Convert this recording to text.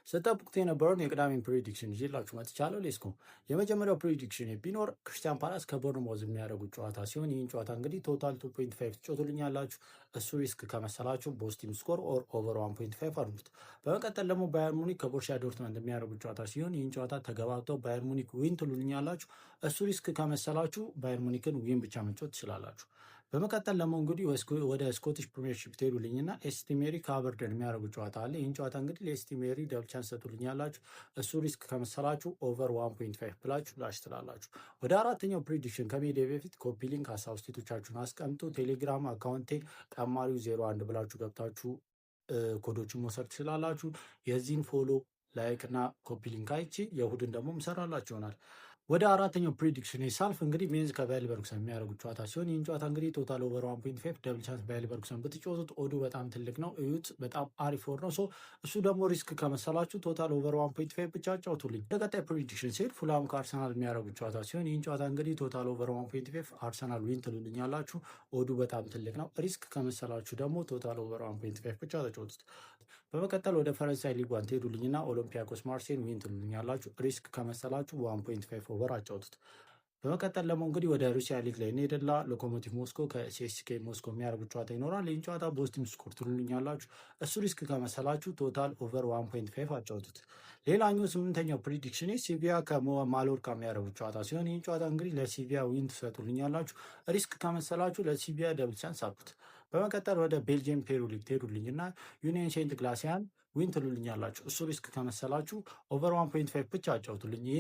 ስጠብቁት የነበረውን የቅዳሜን prediction ይዤላችሁ መጥቻለሁ። Let's go። የመጀመሪያው prediction ቢኖር ክሪስታል ፓላስ ከቦርንማውዝ የሚያደርጉት ጨዋታ ሲሆን ይህን ጨዋታ እንግዲህ total 2.5 ትጫወቱልኛላችሁ። እሱ risk ከመሰላችሁ both team score or over 1.5 አድርጉት። በመቀጠል ደግሞ ባየር ሙኒክ ከቦርሲያ ዶርትመንድ የሚያደርጉት ጨዋታ ሲሆን ይህን ጨዋታ ተገባብተው ባየር ሙኒክ win ትሉልኛላችሁ። እሱ risk ከመሰላችሁ ባየር ሙኒክን win ብቻ መጫወት ትችላላችሁ። በመቀጠል ደግሞ እንግዲህ ወደ Scottish Premiership ትሄዱልኝና ኤስቲ ሜሪ ከአበርደን የሚያደርጉት ጨዋታ አለ። ይህን ጨዋታ እንግዲህ ለኤስቲ ሜሪ double chance ሰጡልኛላችሁ። እሱ risk ከመሰላችሁ over 1.5 ብላችሁ ላሽ ትላላችሁ። ወደ አራተኛው prediction ከመሄዴ በፊት copy link፣ ሀሳብ ስቴቶቻችሁን አስቀምጡ። ቴሌግራም account ኤ ቀማሪው 01 ብላችሁ ገብታችሁ ኮዶችን መውሰድ ትችላላችሁ። የዚህን follow፣ like እና copy link አይቼ የእሁድን ደግሞ ምሰራላችሁ ይሆናል። ወደ አራተኛው prediction ሳልፍ እንግዲህ ሜንዝ ከባየር ሌቨርኩሰን የሚያደርጉት ጨዋታ ሲሆን ይህን ጨዋታ እንግዲህ total over 1.5 double chance ባየር ሌቨርኩሰን ብትጫወቱት odd ኡ በጣም ትልቅ ነው። እዩት፣ በጣም አሪፍ odd ነው። So እሱ ደግሞ risk ከመሰላችሁ total over 1.5 ብቻ አጫውቱልኝ። ወደ ቀጣይ prediction ሲሄድ ፉልሃም ከአርሰናል የሚያደርጉት ጨዋታ ሲሆን ይህን ጨዋታ እንግዲህ total over 1.5 አርሰናል win ትሉልኛላችሁ። Odd ኡ በጣም ትልቅ ነው። Risk ከመሰላችሁ ደግሞ total over 1.5 ብቻ ተጫወቱት። በመቀጠል ወደ ፈረንሳይ ሊግ ዋን ትሄዱልኝና ኦሎምፒያኮስ ማርሴን win ትሉልኛላችሁ። Risk ከመሰላችሁ 1.5 over አጫውቱት። በመቀጠል ደግሞ እንግዲህ ወደ ሩሲያ ሊግ ላይ እንሄድላ ሎኮሞቲቭ ሞስኮ ከሲኤስኬ ሞስኮ የሚያደርጉት ጨዋታ ይኖራል። ይህን ጨዋታ both team score ትሉልኛላችሁ። እሱ risk ከመሰላችሁ total over 1.5 አጫውቱት። ሌላኛው ስምንተኛው prediction ሲቪያ ከማሎርካ የሚያደርጉት ጨዋታ ሲሆን ይህን ጨዋታ እንግዲህ ለሲቪያ win ትሰጡልኛላችሁ። Risk ከመሰላችሁ ለሲቪያ double chance አልኩት። በመቀጠል ወደ ቤልጅየም ፕሮ ሊግ ትሄዱልኝ እና ዩኒየን ሴንት ግላሲያን win ትሉልኛላችሁ። እሱ risk ከመሰላችሁ over 1.5 ብቻ አጫውቱልኝ። ይህን